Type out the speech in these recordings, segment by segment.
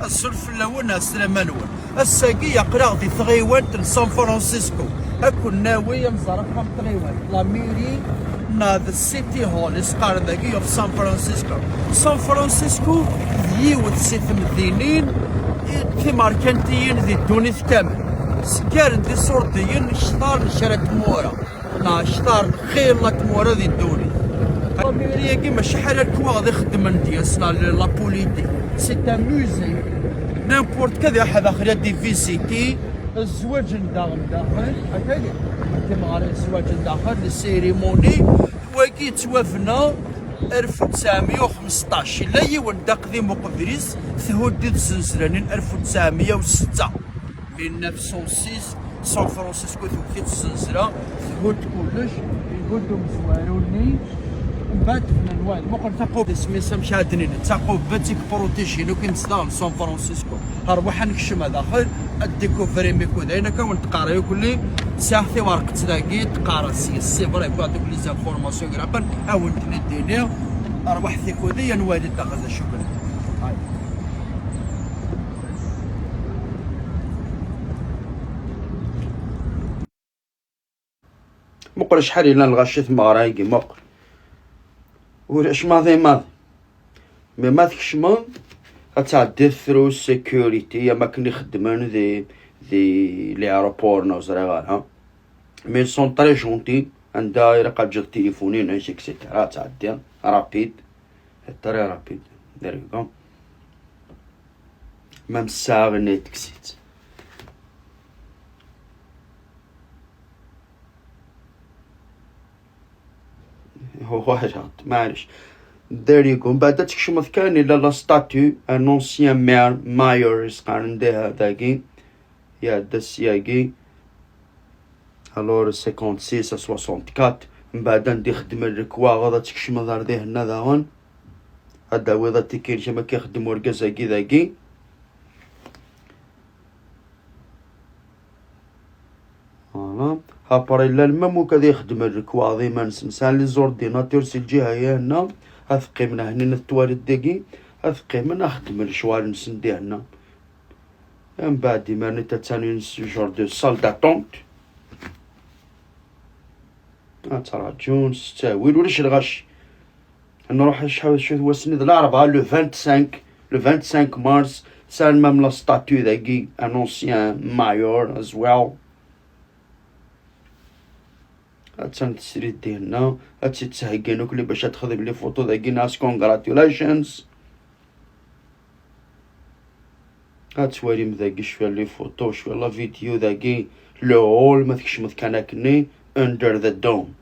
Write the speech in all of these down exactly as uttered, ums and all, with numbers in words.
Azul fell-awen, ɛeslama-nwen. Ass-agi aql-aɣ di tɣiwant n San Francisco. Ad ken-nawi ad nẓer axxam n tɣiwant, la mairie neɣ d City Hall i s-qqaren dagi of San Francisco. San Francisco d yiwet si temdinin timerkantiyin di ddunit kamel. Sgaren-d iṣurdiyen kter n kra n tmura, neɣ kter n xilla n tmura di ddunit. Amiri-agi mačči ḥala lekwaɣeḍ ixeddmen deg-s, neɣ la politique. C'est un musée. N'importe quel ad iruḥ daxel ad ivisiti. Zzwaǧ n daxel, daxel, akagi. Timeɣra zzwaǧ n daxel, les cérémonies. Wagi yettwabna alef u tesɛemya u xmesṭac. Yella yiwen d aqdim uqbel-is, thudd-it zzenzla-nni n alef u tesɛemya u setta. Mille neuf cent six, San Francisco tewwet-itt zzenzla, thudd kullec, ihudd umezwaru-nni. Mbeɛd bnan wayeḍ. Muqel taqubba, isem-is amek ara d-nini, d taqubba i k-protégin akk imezdaɣ n San Francisco. Rwaḥ ad nekcem daxel, ad découvrir imi kudayen akka wen-d-qqareɣ akk-nni, sɛiɣ tiwerqet dagi, d-qqareɣ s-yes, c'est vrai, quoi, toutes les informations grappent, ad wen-ten-id-iniɣ, rwaḥ tikudi, ad nwali daxel d acu kan. Hay. Muqel acḥal yellan lɣaci tmeɣra-agi, muqel. Ulac maḍi maḍi. Mi ma tkecmeḍ, ad tɛeddiḍ through security, am akken i xeddmen di, di l'aéroport, neɣ ẓriɣ ara. Mais ils sont très gentils, anda ilaq ad ǧǧeḍ tilifun-inek, et cetera. Ad tɛeddiḍ, rapide, très rapide. There you go. Même ssaɛa-nni tekkes-itt. Voilà, maɛlic. There you go. Mbeɛd ad tkecmeḍ kan, illa la statue, un ancien maire, mayor, i s-qqaren diha dagi. Iɛedda ssyagi. Alors, cinquante-six à soixante-quatre. Mbeɛd anda ixeddmen lekwaɣeḍ, ad tkecmeḍ ar dihenna daɣen. Ad d-tawiḍ atiki-inek am akka ixeddem urgaz-agi dagi. Voilà. Après, llan même wakk ad ixeddmen lekwaɣeḍ iman-nsen. Sɛan les ordinateurs si lǧiha-ya-henna. Ad qqimen hnin at twaled dagi. Ad qqimen ad xeddmen lecɣal-nsen dihenna. Mbeɛd, imar-nni, attanin s genre de salle d'attente. Ad ttraǧun s ttawil, ulac lɣaci. Nruḥ acḥal, cwiṭ wass-nni d Larebɛa, le vingt-cinq, le vingt-cinq mars, sɛan même la statue dagi, un ancien mayor as well. Attan tesrit dihenna, ad tt-id-ttheggin akk bac ad texdem les photos dagi, nas congratulations. Ad twalim dagi cwiya les photos, cwiya la vidéo dagi, le hall, ma tkecmeḍ kan akkenni, under the dome.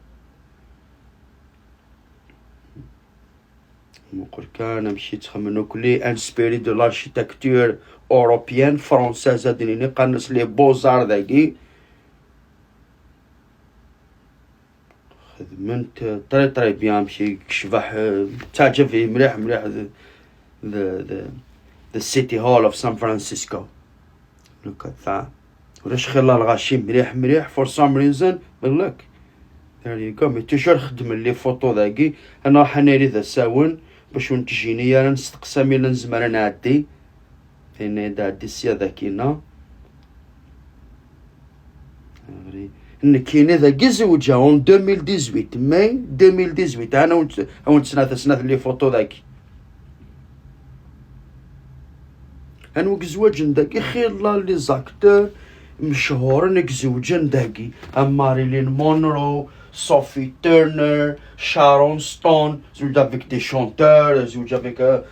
Muqel kan amek i ttxemmen akk, inspiré de l'architecture européenne, française, ad d-nini, qqaren-as les beaux-arts dagi. Xedmen-t très, très bien, amek i yecbeḥ, eh, teɛǧeb-iyi mliḥ, mliḥ, the, the, the, the City Hall of San Francisco. Look at that. Ulac xilla lɣaci mliḥ, mliḥ, for some reason, but look. There you go. Mais toujours xeddmen les photos dagi. Ad nruḥ ad nali d asawen, bac ur nettjini ara, nesteqsa mi la nezmer ad nɛeddi. Yenna-d ɛeddi sya d akina. Nekkini dagi zewǧeɣ en deux mille dix-huit, mai deux mille dix-huit. Ana awen-tt-, awen-tt-snat, snat les photos dagi. Anwa i izewǧen dagi? Xilla les acteurs mechuren i izewǧen dagi. Am Marilyn Monroe, Sophie Turner, Sharon Stone, zewǧ avec des chanteurs, zewǧ avec, euh,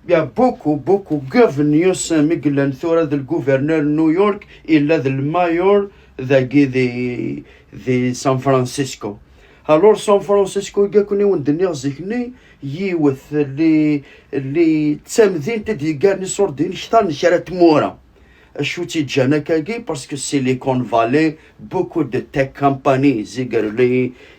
il y a beaucoup, beaucoup. Gavin Newsom, mi yellan tura d le gouverneur n New York, yella d le mayor dagi di, di San Francisco. Alors, San Francisco, i yakk-nni wen-d-nniɣ zik-nni, yiwet li, li d tamdint i d-yeggan iṣurdiyen kter n kra n tmura. Acu tt-iǧǧan akkagi? Parce que Silicon Valley, beaucoup de tech companies i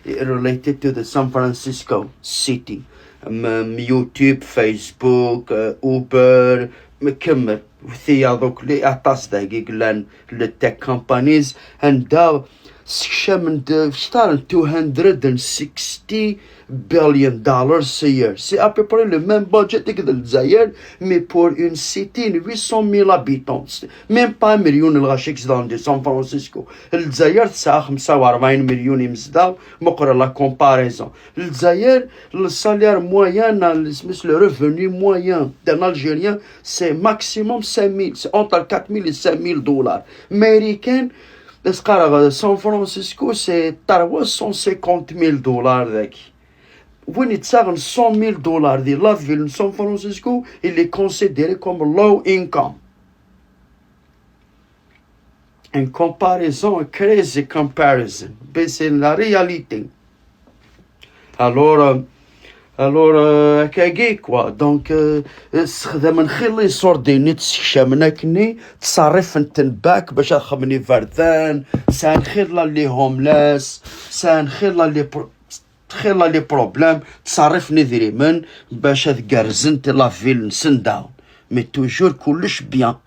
related to the San Francisco City. M-, m-, YouTube, Facebook, euh, Uber, mkemmel. Tiyaḍ akk li aṭas dagi i yellan le tech companies, anda sekcamen-d kter n two hundred and sixty billion dollars a year. C'est à peu près le même budget que le Zaire, mais pour une city de huit cent mille habitants. Même pas un million de lɣaci i yezdeɣen di San Francisco. Lezzayer tesɛa xemsa u ṛebɛin million imezdaɣ, meqqer la comparaison. Lezzayer, le salaire moyen, le, le revenu moyen d'un Algérien, c'est maximum cinq mille, c'est entre quatre mille et cinq mille dollars. Américain, San Francisco, c'est trois cent cinquante mille dollars. Win yettaɣen cent mille dollars di la ville de San Francisco, il est considéré comme low income. Une comparaison, a crazy comparison, mais c'est la réalité. Alors, euh, alors, euh, akkagi, quoi. Donc, euh, sexdamen xilla iṣurdiyen i d-ssekcamen akkenni, ttṣerrifen-ten back bac ad xedmen iberdan, sɛan xilla les homeless, sɛan xilla les pro-, xilla les problèmes, ttṣerrifen idrimen bac ad gerrzent la ville-nsen daɣen. Mais toujours kullec bien.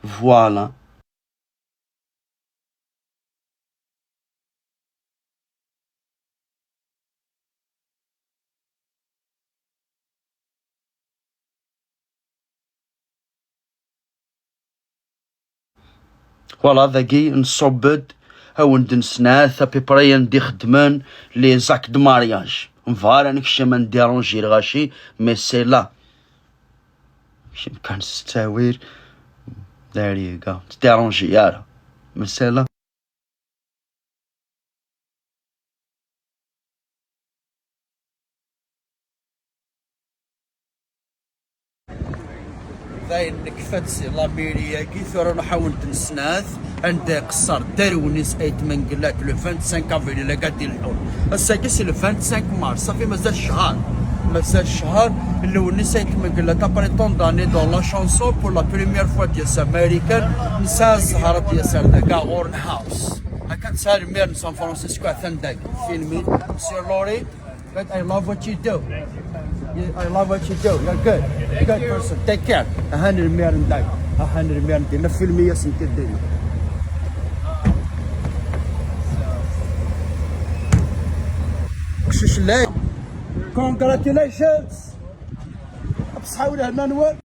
Voilà. Voilà, dagi nṣubb-d, ad wen-d-nesnat à peu près anda i xeddmen les actes de mariage. Nebɣa ara nekcem ad ndéranger lɣaci, mais c'est là. Kcem kan s ttawil. There you go. Ur ttdérangi ara. Mais c'est là. Dayen nekfa-d si la mairie-agi, tura nḥawen-d nesnat anda iqeṣṣer Dda Lewnis Ayt Mengellat, le vingt-cinq avril, la gadi lḥun. Ass-agi c'est le vingt-cinq mars, ça fait mazal cchar. Mazal cchar, Lewnis Ayt Mengellat, après tant d'années dans la chanson, pour la première fois d-yas Américain, nesɛa zzher ad d-yas ar dagi ɣur-neɣ. Akka tesɛa lmir n San Francisco, atan dagi. Filmi, Monsieur Lori. But I love what you do. You, I love what you do. You're good. Good person. Take care. Ahan lmir n dagi. Ahan lmir n dagi. La filmi-yasen kan dagi. Congratulations. Bṣeḥ u lehna-nwen.